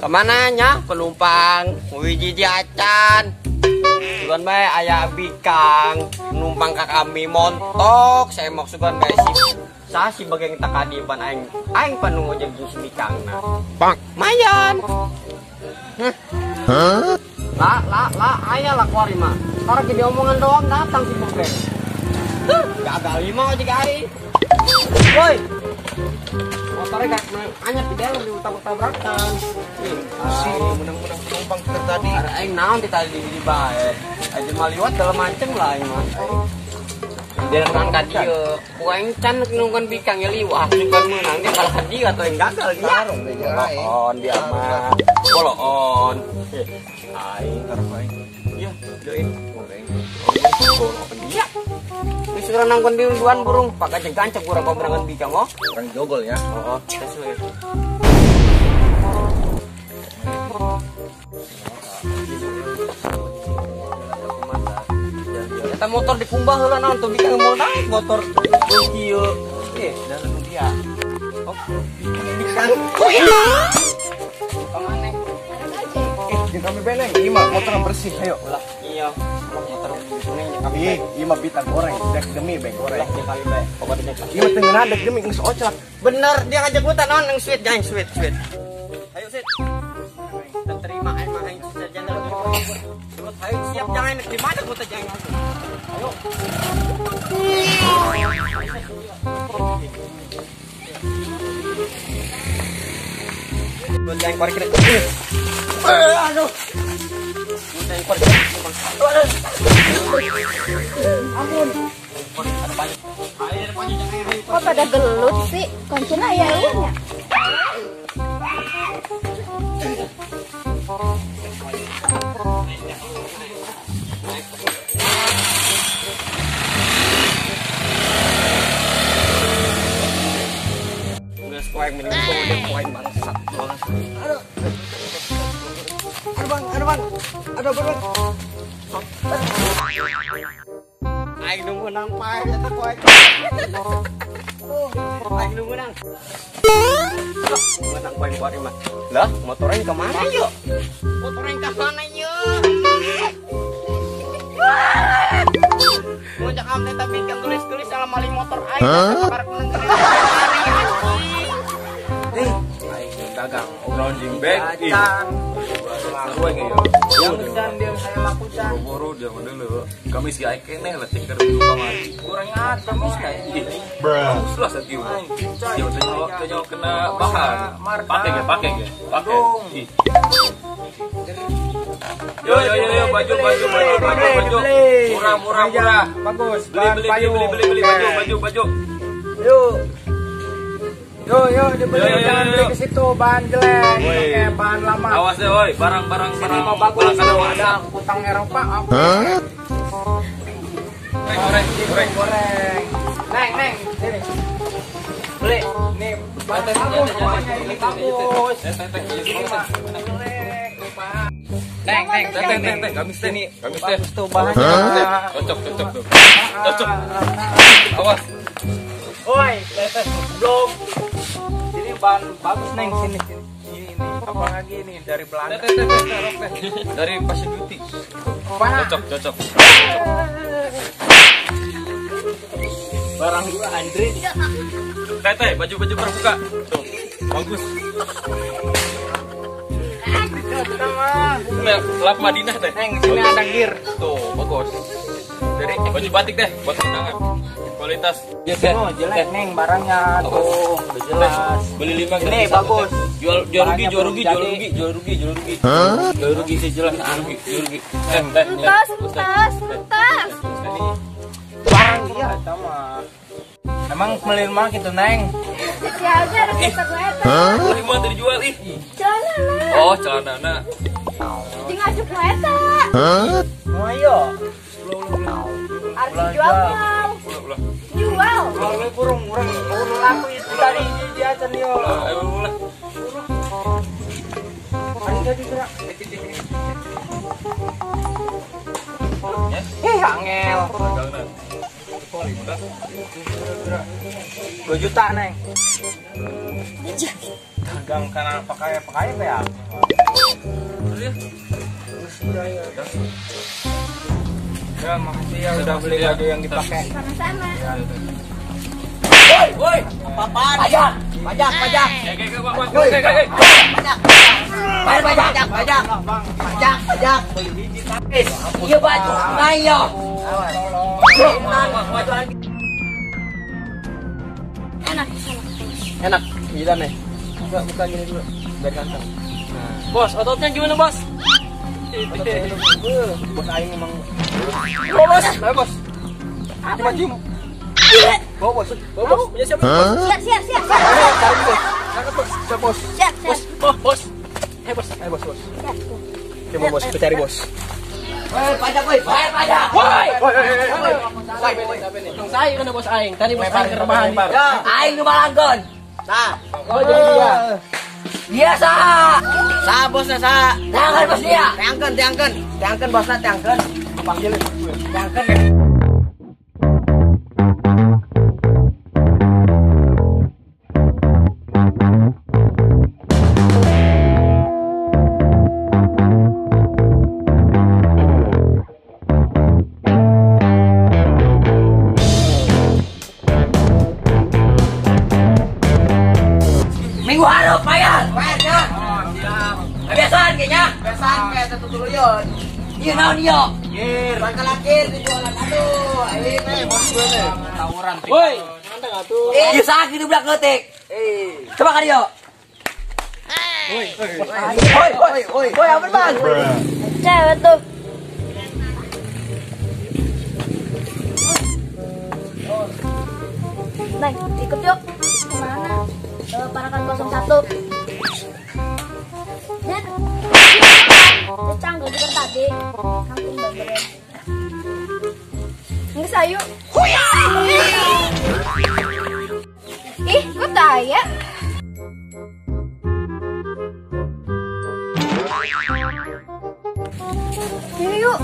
Kemana nya penumpang wiji acan sugan bae aya bikang numpang ka kami montok saya mau sugan bae si sah si bageng takadiban aing aing panu ngojek jeung si bikangna bang mayan. Hah? La la la aya lah kuari mah sekarang jadi omongan doang datang si bokeh gagal lima ojek aing woi. Motornya gak anyar di dalam di utang-tabrakan. Si menang-menang penumpang kita tadi. Aing naon di tadi di bae. Aja maliwat dalam mancing lah aing mah. Di dalam ka dieu. Ku aing can nungguan bikang ya liwat sugan meunang dia kalah ka dieu atau yang gagal dia. Tarung deh aing. Bolon dia mah. Bolon. Aing tarung aing. Iya, deui. Goreng. Dia. Wis urang nangkon di unduan burung, pak aja gancep urang pamberangan bikang oh. Urang jogol ya. Heeh, sesuai. Eta motor dikumbah heula naon tuh bikang mau naik motor kieu. Eh, dalam dia. Oh, bikang. Kamane? Eh, jeung kami beneng, ieu mah motor bersih, ayo. Ulah, iya. Motor kuning kami. Ih, ieu mah bita goreng, dek demi be goreng. Ulah jeung kami bae, pokoknya dek. Ieu mah teu ngeunah dek demi geus oclak. Bener, dia ngajak gua naon nang sweet, gang sweet, sweet. Ayo sweet. Dan terima aing mah aing jajan terus. Ayo siap jangan di mana gua teh jangan. Ayo. Gua jangan korek. Aduh. Gua jangan korek. Ampun. Kok pada gelut sih? Kuncinya ya nya. Geus poeng mending udah poeng bangsat. Aduh. Aduh bang, aduh bang. Aduh bang. Aing nu meunang pae eta ku aing. Aing nu meunang. Meunang poeng kuari mah. Lah, motornya ke mana yuk? Motornya ke mana yuk? Ngajak amne tapi kan tulis-tulis salah maling motor aing karek menang anjing. Eh, aing dagang ronjing bag. Yang pesan dia saya lakukan. Boro-boro dia dulu. Kami si aing keneh lah cek keur kamari. Kurang atas ih. Bagus lah sakieu. Yo tanya kena bahan. Pakai ge, pakai ge. Pakai. Yo yo yo baju baju baju baju baju. Murah murah murah. Bagus. Beli beli beli beli beli baju baju baju. Yuk. Yo yo dibeli, jangan beli ke situ bahan jelek, pakai bahan lama. Awas deh woi, barang-barang sini mau bagus, ada utang Eropa apa? Goreng, goreng, goreng. Neng, neng, sini. Beli, nih bahan bagus, pokoknya ini bagus. Ini mah jelek, Neng, neng, neng, neng, neng, kami sini, kami teh. Bagus tuh bahannya. Cocok, cocok tuh. Cocok. Awas. Woi, teteh, belum. Ini bahan bagus neng, sini sini. Ini ini, apalagi ini dari Belanda. Teteh, teteh, teteh, dari Pasir Beauty. Cocok, cocok. Barang gua Andre. Teteh, baju-baju pramuka. Tuh, bagus. Lap Madinah teh. Neng, sini ada gear. Tuh, bagus. Dari baju batik deh, buat undangan. Kualitas. Oh, jelek neng barangnya tuh, udah jelas. Beli 5 ini bagus. Jual rugi, jual rugi, jual rugi, jual rugi, jual rugi. Jual rugi sih jelas, rugi, rugi. Entas, entas, entas. Barang dia sama. Emang beli mah gitu, Neng. Siapa ada kita gue. Hah? Lima tadi jual ih. Celana. Oh, celana na. Jeung asup eta. Hah? Mau ayo. Harus dijual. Jual. Kalau burung urang laku itu tadi dia acan yo. Ayo ulah. Hari jadi gerak. Eh, angel. 2 juta, Neng. Dagang karena pakai ya. Ya, makasih ya udah beli baju yang dipakai. Sama-sama. Woi, woi, apa-apaan? Pajak, pajak, pajak. Woi, pajak. Bayar pajak, pajak. Pajak, pajak. Iya baju, ayo. Enak, enak. Gila nih. Buka gini dulu, biar ganteng. Bos, ototnya gimana, Bos? Bos aing emang. Bos, ayo bos. Cuma cium. Bawa bos, bawa bos. Punya siapa? Siap, siap, siap. Cari bos. Cari bos, siap bos. Siap, siap. Bos, bos. Hei bos, ayo bos, bos. Oke, bos, kita cari bos. Woi, pajak woi, bayar pajak. Woi, woi, woi, woi. Tong saya kena bos aing. Tadi bos aing rebahan. Aing nu malanggon. Nah, oh jadi dia. Dia saha? Saha bosna saha? Teangkeun bos dia. Teangkeun, teangkeun. Teangkeun bosna teangkeun. Panggilin. Teangkeun. Minggu harap bayar. Bayar ya. Kebiasaan kayaknya. Kebiasaan kayak 1 triliun. Iya naon ieu? Gir, bangkalakir dijualan aduh. Aing nih bos gue nih. Tawuran. Woi, mantap atuh. Ieu sakit budak leutik. Eh. Coba ka dieu. Woi, woi, woi, woi. Woi, apa Bang? Cewek tuh. Neng, ikut yuk. Kemana? Ke Parakan 01. Dan canggung juga tadi. Kampung Bamberen. Nggak sayu. Ih, kok taya? Yuk, yuk.